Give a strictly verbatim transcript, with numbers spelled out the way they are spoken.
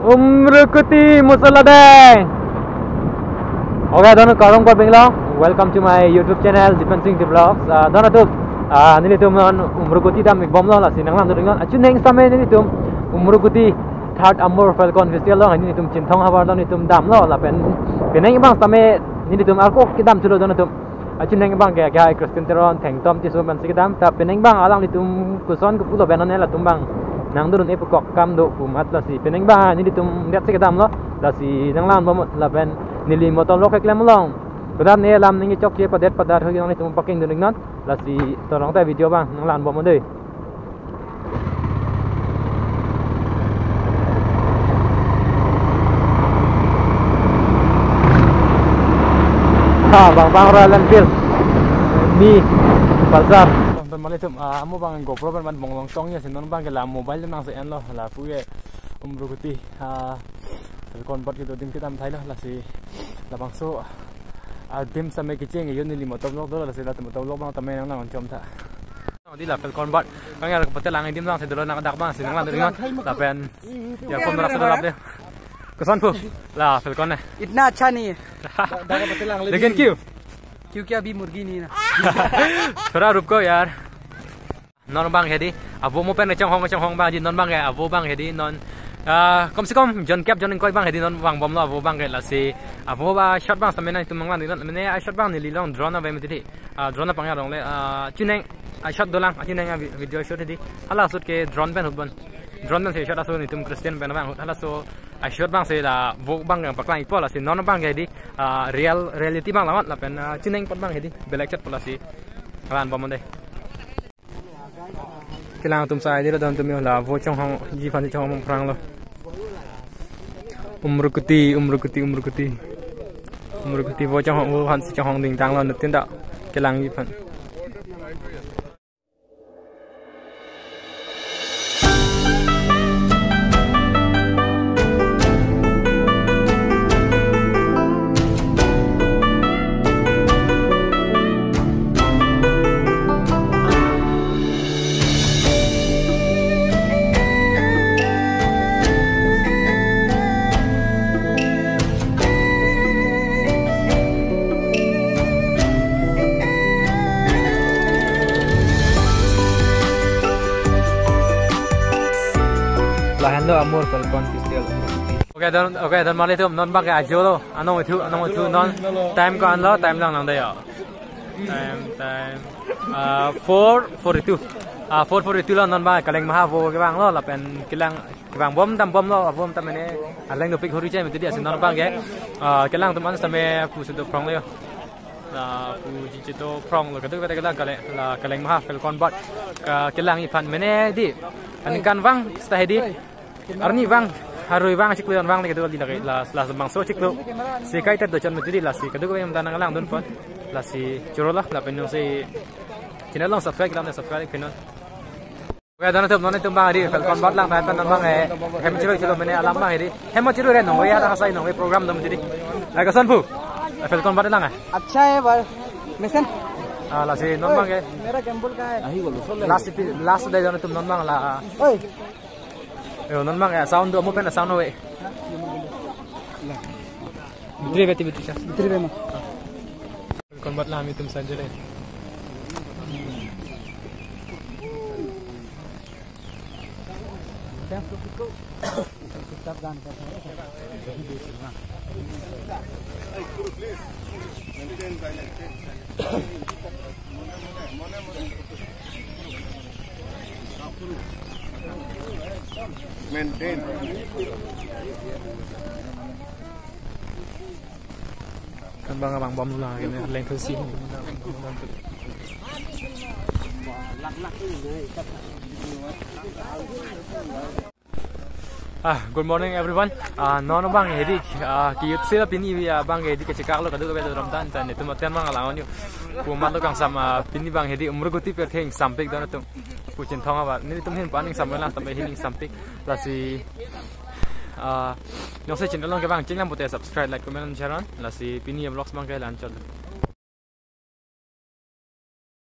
Umrukuti Musoladai. Okay, don karong ko binglo. Welcome to my YouTube channel, Dipen Singh Vlogs. Ah, don atum, ah, nelitum non Umrukuti dam-ik bomlo, lasi nanglang doding non. Achu neng same nelitum Umrukuti Third Amur Falcon Festival lo, nelitum Chinthong havar lo nelitum damlo, lapen penang abang same nelitum arko kedam thulo don atum. Achu neng abang ke, ke Christian Teron, Thengtom Tisso pensi kedam, ta penang abang alanglitum koson kepulo benon ne latum abang nangdodun-e pu kok kam do pu amat, lasi penang abang nelitum det si kedamlo, lasi nanglang bom lapen neli motor lok keklem along. Kodan ne lam ningje chokche padet padat hogi nanglitum parking doding non, lasi torong ta video abang nanglang bom dei. Ha, bang bang Royal Enfield. Ni Pulsar. Teman-teman, ah, amo bang GoPro pen man bonglong tong ya, si non abang ke la mobile nang se enlo, lapu ke Umrukuti, ah, Falcon Bird kedo adim kedam thailo, lasi labangso adim same kecheng yo neli motor lok dolo, lasi la motor lok abang tame nanglang chom tha. Di la Falcon Bird. Kang ya patelang adim lang si dolo nangdak abang si nanglang doding non. Lapen ya kon rak si dolo de. Koson pu la Falcon ne. इतना अच्छा नहीं है। लेकिन क्यों? क्योंकि अभी मुर्गी नहीं ना। Thora rupko yaar. Non abang hedi avo mo pen chonghong chonghong abang di, non abang ke avo abang hedi non. Ah, kom se kom jon kep jon ingkoi abang hedi non vang bomlo avo abang ke, lasi avo ba shot abang same nangtum nanglang doding non, mene a shot abang neli along drone ave mati di. Ah, drone apang arong le, ah, chineng a shot dolang, chineng a vi-, video shot di. Hala shot ke drone pen ahut bon. Drone pen si shot aso nelitum Christian pen abang ahut. Halaso a shot abang si la avo abang yang paklang-ikpo, lasi non abang ke di, ah, real reality abang lamat lapen, ah, chineng apot abang ke di belek chet pu, lasi nanglang bom dei. Kelang atum sai di lo don atum yo, la avo chonghongji aphan chonghong pranglo. Umrukuti, Umrukuti, Umrukuti. Umrukuti avo chonghong, avo aphan si chonghong dingtanglo, nutin ta kelangji aphan. Lahenlo Amur Falcon Festival. Okay, don, okay, don mali tum, non abang ke ajo lo, anong ithu, anong ithu non, time ko-an lo, time lang nang dei yo. Time, time, ah, four forty-two. Ah, four forty-two lo, non abang kaleng maha avo kevanglo, lapen kelang kevang bom dam bomlo, avo ta mene aleng dopik huri chai mati di, lasi non abang ke, ah, kelang atum an same pu si do pronglo yo. La pu ji cheto pronglo, kadokave ta kelang kale, la kaleng maha Falcon Bird ke kelangji aphan mene di. Aningkan vang seta hedi. Arni vang, harui vang chiklo, vang le kedo di lake, la, la bangso chiklo. Si kai ta do chon mati di, lasi kadokave atum ta nanglang dun pon. Lasi choro la, lapen jongsi channel along subscribe kedam ne subscribe pinon. Okay, don atum, non itum abang di Falcon Bird lang, ta non abang, eh, hem chilo chilo mene alam abang di. Hem chilo re nong, ya ta sai nong, program dam di. Ai koson pu. Eh, Falcon Bird lang, eh. अच्छा है पर mission. Ah, lasi non abang ke. मेरा गिम्बल कहाँ है? Last pi, last dei don atum, non abang la. ओए। Yo, non abang ya, sound do mo pen sound ave. Bhitri ave, bhitri sa. भीतर में। Falcon Bird lang itum sa jere. Maintain. Kan abang abang bom la, kene lengthu si. Ah, good morning everyone. Ah, non abang hedi, ah, ki yut sila pini, ah, abang hedi kachekaklo kadokave do ramtan tan netum aten abang alang on yo. Pu amat lo kangsam, ah, pini abang hedi Umrukuti pirthe ingsampik don atum. Pu Chinthong havar. Nelitum ahin pu-an ingsam lang, tame ahin ingsampik. Lasi, ah, jongsi channel along kevang chinglang pute subscribe, like, comment, and share on. Lasi pini vlogs abang ke la-an chot.